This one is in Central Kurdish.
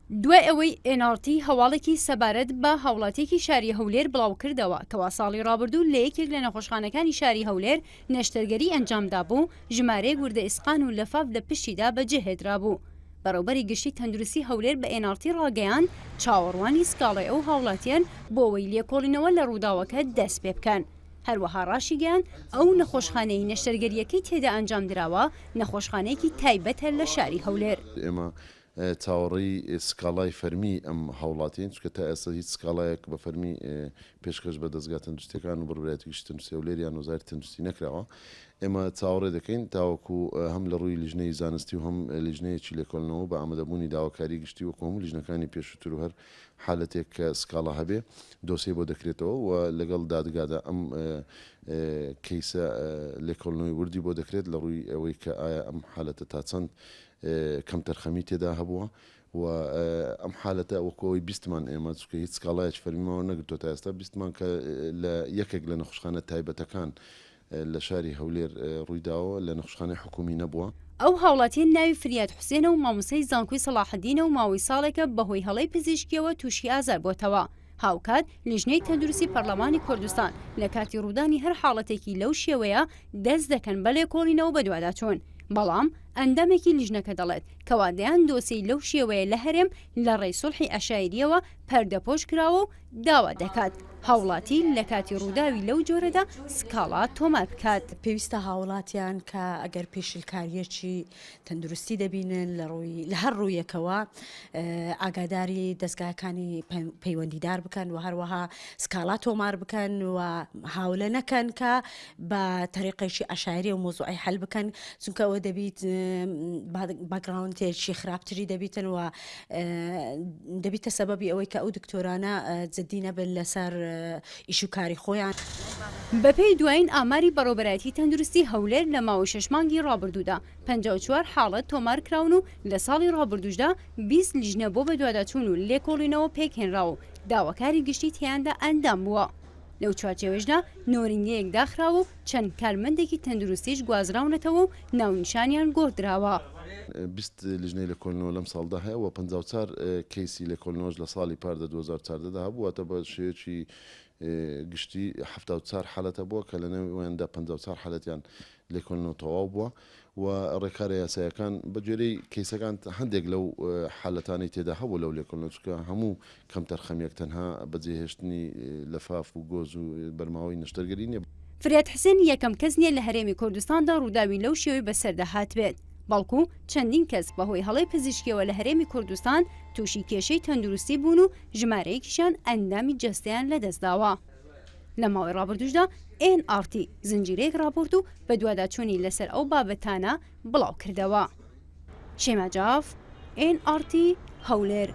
دوای ئەوەی ئێن ئاڕ تی هەواڵێکی سەبارەت بە هاوڵاتیەکی شاری هەولێر بڵاوکردەوە کەوا ساڵی ڕابردوو لە یەکێک لە نەخۆشخانەکانی شاری هەولێر نەشتەرگەری ئەنجامدابوو، ژمارەیەک وردە ئیسقان و لەفاف لە پشتیدا بەجێهێدرابوو. بەڕێوبەری گشتی تەندروستی هەولێر بە ئێن ئاڕ تی ڕاگەیاند، چاوەڕوانی سکاڵای ئەو هاوڵاتیەن بۆ ئەوەی لێکۆڵینەوە لە ڕووداوەکە دەستپێبکەن. هەروەها ڕاشیگەیاند، ئەو نەخۆشخانەیەی نەشتەرگەرییەکەی تێدا ئەنجامدراوە، نەخۆشخانەیەکی تایبەتە لە شاری هەولێر. ئێمە چاوەڕێی سکاڵای فەرمی ئەم هاوڵاتیەین، چونکە تا ئێستا هیچ سکاڵایەک بە فەرمی پێشکەش بە دەزگا تەندروستیەکان و بەڕێوەبەرایەتی گشتی تەندروستی هەولێر یان وەزارەتی تەندروستی نەکراوە. ئێمە چاوەڕێ دەکەین تاوەکو هەم لە ڕووی لیژنەی زانستی و هەم لیژنەیەکی لێکۆڵینەوە بە ئامادەبوونی داواکاری گشتی وەکو هەموو لیژنەکانی پێشووتر و هەر حالەتێک کە سکاڵا هەبێ دۆسێی بۆ دەکرێتەوە و لەگەڵ دادگادا ئەم کەیسە لێکۆڵینەوەی وردی بۆ دەکرێت لە ڕووی ئەوەی کە ئایا ئەم حالەتە تا چەند کەمتەرخەمی تێدا هەبووە و ئەم حالەتە وەکو ئەوەی بیستمان ئێمە چونکە هیچ سکاڵایەکی فەرمیمان وەرنەگرتووە تا ئێستا بیستمان کە لە یەکێک لە نەخۆشخانە تایبەتەکان لە شاری هەولێر ڕوویداوە لە نەخۆشخانەی حکوومی نەبووە. ئەو هاوڵاتیە ناوی فریاد حوسێنە و مامۆستای زانکۆی سەڵاحەدینە و ماوەی ساڵێکە بەهۆی هەڵەی پزیشکیەوە تووشی ئازار بۆتەوە. هاوکات لیژنەی تەندروستی پەرلەمانی کوردستان لە کاتی ڕوودانی هەر حاڵەتێکی لەو شێوەیە دەست دەکەن بە لێکۆڵینەوە بەدواداچوون، بەڵام ئەندامێکی لیژنەکە دەڵێت کەوا دەیان دۆسێی لەو شێوەیە لە هەرێم لە ڕێی سوڵحی عەشایرییەوە پەردەپۆش کراوە و داوا دەکات هاوڵاتی لە کاتی ڕووداوی لەو جۆرەدا سکاڵا تۆمار بکات. پێویستە هاوڵاتیان کە ئەگەر پێشلکارییەکی تەندروستی دەبینن لە ڕووی لە هەر ڕوویەکەوە ئاگاداری دەزگاکانی پەیوەندیدار بکەن و هەروەها سکاڵا تۆمار بکەن و هاولە نەکەن کە بە تەریقێکی عشایری و مۆزوعی حل بکەن چونکە ئەوە دەبیت باگراونتێکی خراپتری دەبیتن و دەبیتە سەبەبی ئەوەی کە ئەو دکتۆرانە جدی نەبن لەسەر ئیش و کاری خۆیان. بەپێی دوایین ئاماری بەڕێوەبەرایەتی تەندروستی هەولێر لە ماوەی شەش مانگی ڕابردوودا 54 حاڵەت تۆمارکراون و لە ساڵی ڕابردووشدا 20 لیژنە بۆ بەدواداچوون و لێکۆڵینەوە پێکهێنراوە و داواکاری گشتی تێیاندا ئەندام بووە. لەو چوارچێوەیشدا نۆرینگەیەک داخراوە و چەند کارمەندێکی تەندروستیش گوازراونەتەوە و ناونیشانیان گۆڕدراوە. 20 لیژنەی لێکۆڵینەوە لەم ساڵدا هەیە و 54 کەیسی لێکۆڵینەوەش لە ساڵی پاردا 2014 دا هەبوو، واتە بە شێوەیەکی گشتی 74 حالەت هەبووە کە لەنێویاندا 54 حالەتیان لێکۆڵینەوە تەواو بووە و ڕێکارە یاساییەکان بە گوێرەی کەیسەکان هەندێک لەو حالەتانەی تێدا هەبوو لەو لێکۆڵینەوە چونکە هەموو کەمتەرخەمییەک تەنها بەجێهێشتنی لەفاف و گۆز و بەرماوەی نەشتەرگەری نییە. فریاد حسێن یەکەم کەس نییە لە هەرێمی کوردستاندا ڕووداوی لەو شێوەی بەسەردا هاتبێت، بەڵکو چەندین کەس بەهۆی هەڵەی پزیشکییەوە لە هەرێمی کوردستان تووشی کێشەی تەندروستی بوون و ژمارەیەکیشیان ئەندامی جەستەیان لەدەستداوە. لە ماوەی ڕابردووشدا ئێن ئاڕ تی زنجیرەیەک ڕاپۆرت و بەدواداچوونی لەسەر ئەو بابەتانە بڵاوکردەوە. شەیما جاف، ئێن ئاڕ تی، هەولێر.